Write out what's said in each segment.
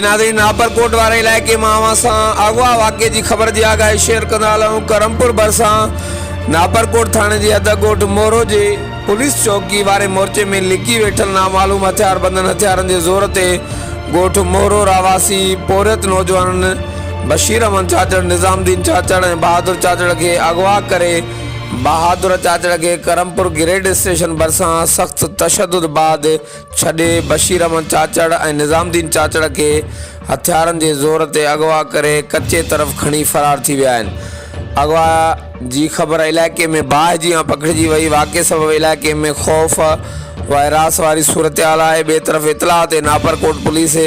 ناظرين ناپرڪوٽ واري علائقي مان اوهان سان اغوا واقعي جي خبر جي آگاهي شيئر ڪندا هلون ڪرمپور ڀرسان ناپرڪوٽ ٿاڻي جي حد ڳوٺ مورو جي پوليس چوڪي واري مورچي ۾ لڪي ويٺل نامعلوم هٿياربندن هٿيارن جي زور تي ڳوٺ مورو رهواسي پورهيت نوجوانن بشير احمد چاچڙ، نظام الدين چاچڙ ۽ بهادر چاچڙ کي اغوا ڪري بهادر چاچڙ کي ڪرمپور گريڊ اسٽيشن ڀرسان سخت تشدد بعد ڇڏي بشير احمد چاچڙ ۽ نظام الدين چاچڙ کي هٿيارن جي زور تي اغوا ڪري ڪچي طرف کڻي فرار ٿي ويا آهن. اغوا جي خبر علائقي ۾ باهه جيان پکڙجي وئي، واقعي سبب علائقي ۾ خوف و هراس واري صورتحال آهي، ٻئي طرف اطلاع تي Naparkot police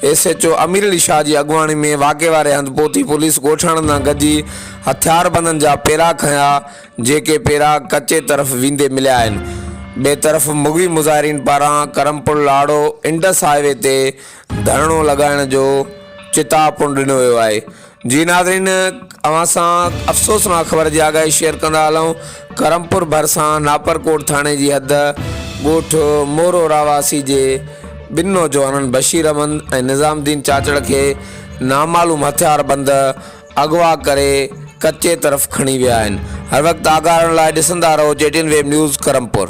S H O Amir Ali Shah جي اڳواڻي ۾ واقعي واري هنڌ پهتي پوليس ڳوٺاڻن سان گڏجي هٿياربندن جا پيرا کنيا جيڪي پيرا ڪچي طرف ويندي مليا آهن. ٻئي طرف مغوي مظاهرين پاران ڪرمپور لاڙو انڊس هاء وي تي ڌرڻو لڳائڻ جو چتاء پڻ ڏنو ويو آهي. جي ناظرين اوهان سان افسوسناڪ خبر جي آگاهي شيئر ڪندا هلون ڪرمپور ڀرسان ناپرڪوٽ ٿاڻي جي حد ڳوٺ مورو رهواسي جي ٻن نوجوانن بشير احمد ۽ نظام الدين چاچڙ کي نامعلوم هٿياربند اغوا ڪري ڪچي طرف کڻي ويا آهن هر وقت آگاهه رهڻ لاء ڏسندا رهو جي ٽي اين ويب نيوز ڪرمپور.